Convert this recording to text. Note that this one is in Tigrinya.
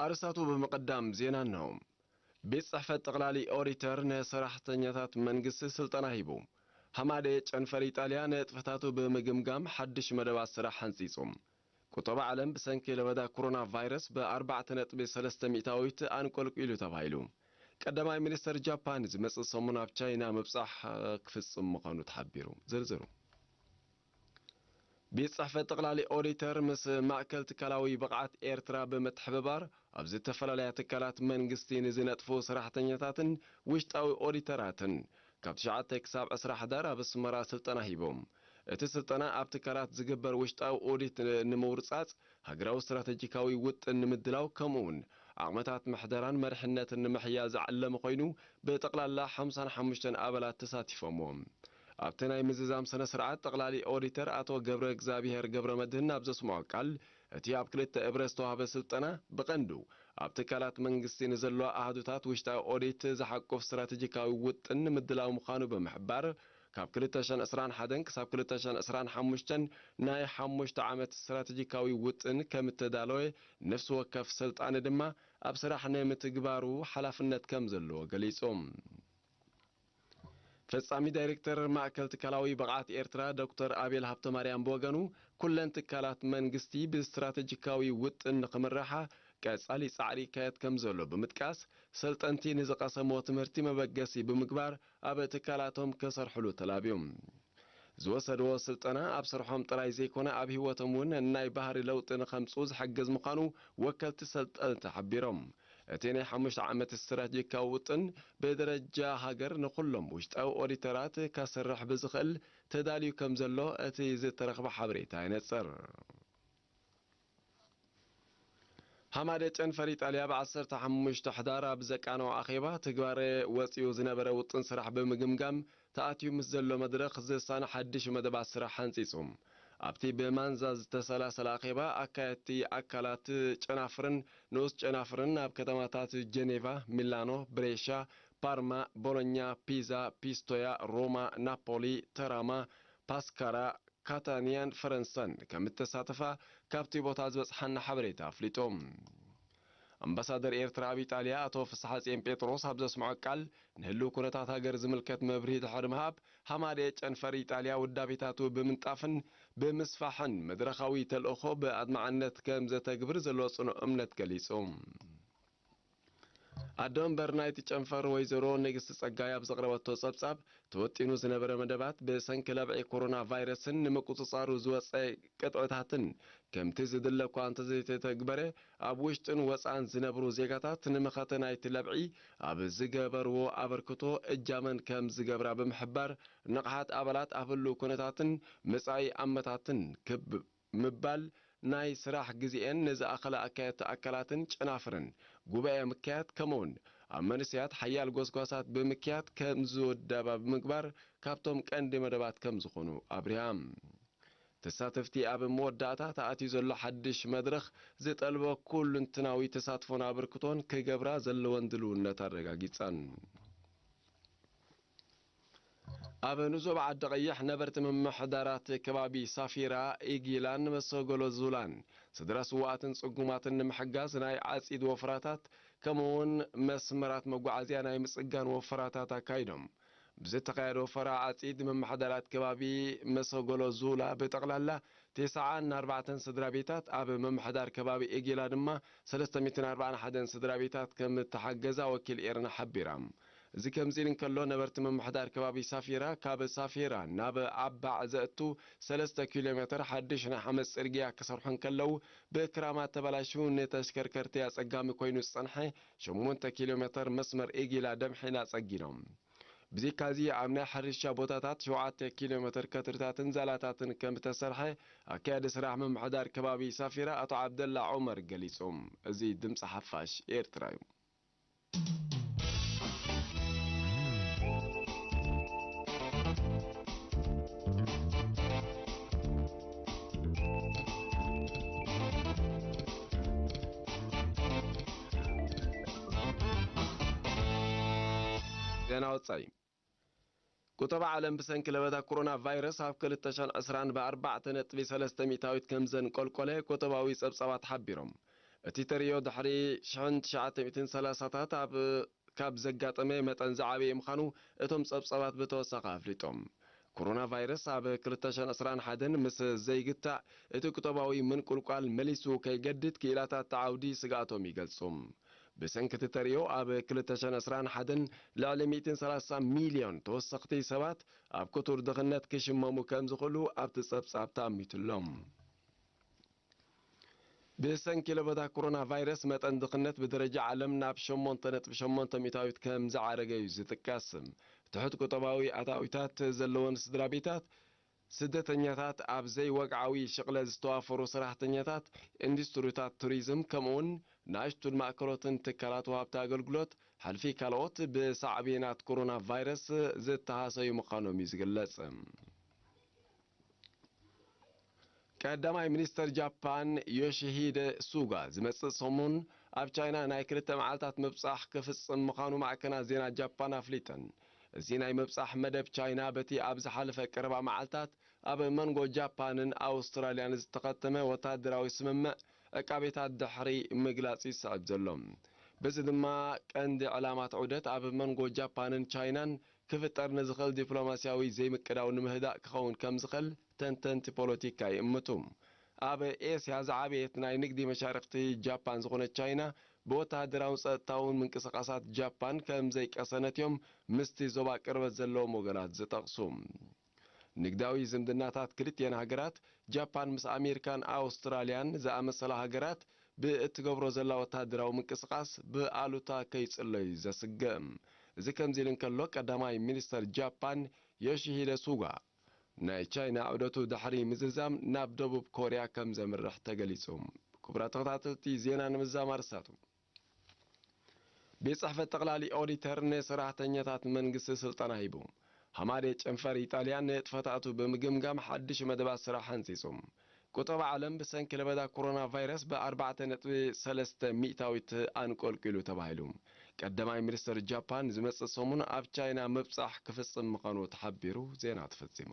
ኣርስታቱ ብምቕዳም ዜና እንሆ። ቤት ጽሕፈት ጠቕላሊ ኦዲተር ንሰራሕተኛታት መንግስቲ ስልጠና ሂቡ። ሃማደ ጨንፈር ኢጣልያ ንጥፈታቱ ብምግምጋም ሓድሽ መደባት ስራሕ ሓንጺጹ። ቁጠባ ዓለም ብሰንኪ ለበዳ ኮሮና ቫይረስ ብ ኣርባዕተ ነጥቢ ሰለስተ ሚእታዊት ኣንቆልቂሉ ተባሂሉ። ቀዳማይ ሚኒስተር ጃፓን ዝመጽእ ሰሙን ኣብ ቻይና ምብጻሕ ክፍጽም ምዃኑ ተሓቢሩ። ዝርዝሩ። ቤት ጽሕፈት ጠቕላሊ ኦዲተር ምስ ማእከል ትካላዊ ብቕዓት ኤርትራ ብምትሕብባር፣ ኣብ ዝተፈላለያ ትካላት መንግስቲ ንዝነጥፉ ሰራሕተኛታትን ውሽጣዊ ኦዲተራትን ካብ ትሽዓተ ክሳብ ዕስራ ሕዳር ኣብ ኣስመራ ስልጠና ሂቦም። እቲ ስልጠና ኣብ ትካላት ዝግበር ውሽጣዊ ኦዲት ንምውርጻጽ፣ ሃገራዊ ስትራተጂካዊ ውጥን ንምድላው፣ ከምኡውን ዓቕምታት ምሕደራን መሪሕነትን ንምሕያል ዝዓለመ ኮይኑ፣ ብጠቕላላ ሓምሳን ሓሙሽተን ኣባላት ተሳቲፎምዎ። ኣብቲ ናይ ምዝዛም ስነ ስርዓት፣ ጠቕላሊ ኦዲተር ኣቶ ገብረ እግዚኣብሔር ገብረ መድህን ኣብ ዘስምዖ ቃል፣ እቲ ኣብ ክልተ እብረ ዝተዋህበ ስልጠና ብቐንዱ ኣብ ትካላት መንግስቲ ንዘለዋ ኣሃዱታት ውሽጣዊ ኦዲት ዝሓቁፍ ስትራተጂካዊ ውጥን ንምድላው ምዃኑ ብምሕባር፣ ካብ ክልተ ሽሕን ዕስራን ሓደን ክሳብ ክልተ ሽሕን ዕስራን ሓሙሽተን ናይ ሓሙሽተ ዓመት ስትራተጂካዊ ውጥን ከም እተዳለወ፣ ነፍሲ ወከፍ ሰልጣኒ ድማ ኣብ ስራሕ ንምትግባሩ ሓላፍነት ከም ዘለዎ ገሊጹ። ፈጻሚ ዳይሬክተር ማእከል ትካላዊ ብቕዓት ኤርትራ ዶክተር ኣቤል ሃብተማርያም ብወገኑ፣ ኩለን ትካላት መንግስቲ ብስትራተጂካዊ ውጥን ንኽምርሓ ቀጻሊ ጻዕሪ ይካየድ ከም ዘሎ ብምጥቃስ፣ ሰልጠንቲ ንዝቐሰምዎ ትምህርቲ መበገሲ ብምግባር ኣብ ትካላቶም ክሰርሕሉ ተላብዩ። ዝወሰድዎ ስልጠና ኣብ ስርሖም ጥራይ ዘይኮነ፣ ኣብ ህይወቶም እውን ናይ ባህሪ ለውጢ ንኸምጽኡ ዝሕግዝ ምዃኑ ወከልቲ ሰልጠንቲ ሓቢሮም። እቲ ናይ ሓሙሽተ ዓመት ስትራቴጂካዊ ውጥን ብደረጃ ሃገር ንኹሎም ውሽጣዊ ኦዲተራት ከስርሕ ብዝኽእል ተዳልዩ ከም ዘሎ እቲ ዝተረኽበ ሓበሬታ የነጽር። ሃማደ ጨንፈር ኢጣልያ ብ ዓሰርተ ሓሙሽተ ሕዳር ኣብ ዘቃነዎ ኣኼባ፣ ትግባረ ወጺኡ ዝነበረ ውጥን ስራሕ ብምግምጋም፣ ተኣትዩ ምስ ዘሎ መድረኽ ዝሳነ ሓድሽ መደባት ስራሕ ሓንጺጹ። ኣብቲ ብማንዛ ዝተሰላሰለ ኣኼባ፣ ኣካየድቲ ኣካላት ጨናፍርን ንኡስ ጨናፍርን ኣብ ከተማታት ጀኔቫ፣ ሚላኖ፣ ብሬሻ፣ ፓርማ፣ ቦሎኛ፣ ፒዛ፣ ፒስቶያ፣ ሮማ፣ ናፖሊ፣ ተራማ፣ ፓስካራ፣ ካታንያን ፈረንሳን ከም እተሳተፋ ካብቲ ቦታ ዝበጽሓና ሓበሬታ ኣፍሊጡ። ኣምባሳደር ኤርትራ ኣብ ኢጣልያ ኣቶ ፍስሓጽዮን ጴጥሮስ ኣብ ዘስምዖ ቃል፣ ንህልው ኩነታት ሃገር ዝምልከት መብርሂ ድሕሪ ምሃብ፣ ሃማደ ጨንፈር ኢጣልያ ውዳቤታቱ ብምንጣፍን ብምስፋሕን መድረኻዊ ተልእኾ ብኣድማዕነት ከም ዘተግብር ዘለዎ ጽኑዕ እምነት ገሊጹ። ኣደ መንበር ናይቲ ጨንፈር ወይዘሮ ንግስቲ ጸጋይ ኣብ ዘቕረበቶ ጸብጻብ፣ ተወጢኑ ዝነበረ መደባት ብሰንኪ ለብዒ ኮሮና ቫይረስን ንምቁጽጻሩ ዝወጸ ቅጥዕታትን ከምቲ ዝድለ እኳ እንተዘይተተግበረ፣ ኣብ ውሽጥን ወጻእን ዝነብሩ ዜጋታት ንመኸተ ናይቲ ለብዒ ኣብ ዝገበርዎ ኣበርክቶ እጃመን ከም ዝገብራ ብምሕባር፣ ንቕሓት ኣባላት ኣብ ህሉው ኩነታትን መጻኢ ኣመታትን ክብ ምባል፣ ናይ ስራሕ ግዜኤን ንዝኣኸለ ኣካየድቲ ኣካላትን ጨናፍርን ጉባኤ ምክያድ፣ ከምኡውን ኣብ መንእሰያት ሓያል ጎስጓሳት ብምክያድ ከም ዝውደባ ብምግባር፣ ካብቶም ቀንዲ መደባት ከም ዝኾኑ ኣብሪሃ። ተሳተፍቲ ኣብ መወዳእታ ተኣትዩ ዘሎ ሓድሽ መድረኽ ዝጠልቦ ኩሉንትናዊ ተሳትፎን ኣበርክቶን ክገብራ ዘለወን ድልውነት ኣረጋጊጸን። ኣብ ንዞባ ዓዲ ቀይሕ ነበርቲ ምምሕዳራት ከባቢ ሳፊራ፣ ኢጊላን መሰጎሎ ዙላን ስድራ ስዋኣትን ጽጉማትን ንምሕጋዝ ናይ ዓጺድ ወፍራታት፣ ከምኡውን መስመራት መጓዓዝያ ናይ ምጽጋን ወፍራታት ኣካይዶም። ብዝተኻየደ ወፈራ ዓጺድ፣ ምምሕዳራት ከባቢ መሰጎሎ ዙላ ብጠቕላላ ተስዓን ኣርባዕተን ስድራ ቤታት፣ ኣብ ምምሕዳር ከባቢ ኤጌላ ድማ ሰለስተ ሚእትን ኣርባዓን ሓደን ስድራ ቤታት ከም እተሓገዛ ወኪል ኤረና ሓቢራ። እዚ ከምዚ ኢሉ እንከሎ፣ ነበርቲ ምምሕዳር ከባቢ ሳፊራ፣ ካብ ሳፊራ ናብ ዓባዕ ዘእቱ ሰለስተ ኪሎ ሜተር ሓድሽ ናይ ሓመድ ጽርግያ ክሰርሑ እንከለዉ፣ ብክራማት ተበላሽዩ ንተሽከርከርቲ ኣጸጋሚ ኮይኑ ዝጸንሐ ሸሞንተ ኪሎ ሜተር መስመር ኤጌላ ደምሒን ኣጸጊኖም። ብዘይካዚ፣ ኣብ ናይ ሕርሻ ቦታታት ሸውዓተ ኪሎ ሜተር ከትርታትን ዛላታትን ከም ዝተሰርሐ ኣካያዲ ስራሕ ምምሕዳር ከባቢ ሳፊራ ኣቶ ዓብደላ ዑመር ገሊጹ። እዚ ድምጺ ሓፋሽ ኤርትራ እዩ። ዜና ወጻኢ። ቁጠባ ዓለም ብሰንኪ ለበዳ ኮሮና ቫይረስ ኣብ ክልተ ሽሕን ዕስራን ብኣርባዕተ ነጥቢ ሰለስተ ሚእታዊት ከም ዘንቆልቆለ ቁጠባዊ ጸብጻባት ሓቢሮም። እቲ ተርእዮ ድሕሪ ሽሕን ትሽዓተ ሚእትን ሰላሳታት ኣብ ካብ ዘጋጠመ መጠን ዝዓበየ ምዃኑ እቶም ጸብጻባት ብተወሳኺ ኣፍሊጦም። ኮሮና ቫይረስ ኣብ ክልተ ሽሕን ዕስራን ሓደን ምስ ዘይግታእ፣ እቲ ቁጠባዊ ምንቁልቋል መሊሱ ከይገድድ ክኢላታት ዓውዲ ስግኣቶም ይገልጹ። ብሰንኪ እቲ ተርእዮ ኣብ ክልተ ሽሕን ዕስራን ሓደን ልዕሊ ሚእትን ሰላሳ ሚልዮን ተወሰኽቲ ሰባት ኣብ ክቱር ድኽነት ክሽመሙ ከም ዝኽእሉ ኣብቲ ጸብጻብ ተኣሚቱሎም። ብሰንኪ ለበዳ ኮሮና ቫይረስ መጠን ድኽነት ብደረጃ ዓለም ናብ ሸሞንተ ነጥቢ ሸሞንተ ሚእታዊት ከም ዝዓረገ እዩ ዝጥቀስ። ትሑት ቁጠባዊ ኣታዊታት ዘለወን ስድራ ቤታት፣ ስደተኛታት፣ ኣብ ዘይወግዓዊ ሽቕለ ዝተዋፈሩ ሰራሕተኛታት፣ ኢንዱስትሪታት ቱሪዝም፣ ከምኡውን ንኣሽቱን ማእከሎትን ትካላት ወሃብቲ ኣገልግሎት፣ ሓልፊ ካልኦት ብሳዕቤናት ኮሮና ቫይረስ ዝተሃሰዩ ምዃኖም እዩ ዝግለጽ። ቀዳማይ ሚኒስተር ጃፓን ዮሺሂደ ሱጋ ዝመጽእ ሰሙን ኣብ ቻይና ናይ ክልተ መዓልታት ምብጻሕ ክፍጽም ምዃኑ ማዕከናት ዜና ጃፓን ኣፍሊጠን። እዚ ናይ ምብጻሕ መደብ ቻይና በቲ ኣብ ዝሓለፈ ቀረባ መዓልታት ኣብ መንጎ ጃፓንን ኣውስትራልያን ዝተኸተመ ወታደራዊ ስምምዕ ዕቃቤታት ድሕሪ ምግላጹ ይስዕብ ዘሎ። በዚ ድማ ቀንዲ ዕላማት ዑደት ኣብ መንጎ ጃፓንን ቻይናን ክፍጠር ንዝኽእል ዲፕሎማስያዊ ዘይምቅዳው ንምህዳእ ክኸውን ከም ዝኽእል ተንተንቲ ፖለቲካ ይእምቱ። ኣብ ኤስያ ዝዓበየት ናይ ንግዲ መሻርኽቲ ጃፓን ዝኾነት ቻይና፣ ብወተሃደራውን ጸጥታውን ምንቅስቓሳት ጃፓን ከም ዘይቀሰነት እዮም ምስቲ ዞባ ቅርበት ዘለዎም ወገናት ዝጠቕሱ። ንግዳዊ ዝምድናታት ክልቲኤን ሃገራት፣ ጃፓን ምስ ኣሜሪካን ኣውስትራልያን ዝኣመሰላ ሃገራት፣ ብእትገብሮ ዘላ ወተሃደራዊ ምንቅስቓስ ብኣሉታ ከይጽለዩ ዘስግእ። እዚ ከምዚ ኢሉ እንከሎ፣ ቀዳማይ ሚኒስተር ጃፓን ዮሺሂደ ሱጋ ናይ ቻይና ዑደቱ ድሕሪ ምዝዛም ናብ ደቡብ ኮርያ ከም ዘምርሕ ተገሊጹ። ክቡራት ተኸታተልቲ፣ ዜና ንምዝዛም ኣርስታቱ። ቤት ጽሕፈት ጠቕላሊ ኦዲተር ንሰራሕተኛታት መንግስቲ ስልጠና ሂቡ። ሃማደ ጨንፈር ኢጣልያ ንጥፈታቱ ብምግምጋም ሓድሽ መደባት ስራሕ ሓንጺጹ። ቁጠባ ዓለም ብሰንኪ ለበዳ ኮሮና ቫይረስ ብ ኣርባዕተ ነጥቢ ሰለስተ ሚእታዊት ኣንቆልቂሉ ተባሂሉ። ቀዳማይ ሚኒስተር ጃፓን ዝመጽእ ሰሙን ኣብ ቻይና ምብጻሕ ክፍጽም ምዃኑ ተሓቢሩ። ዜና ተፈጺሙ።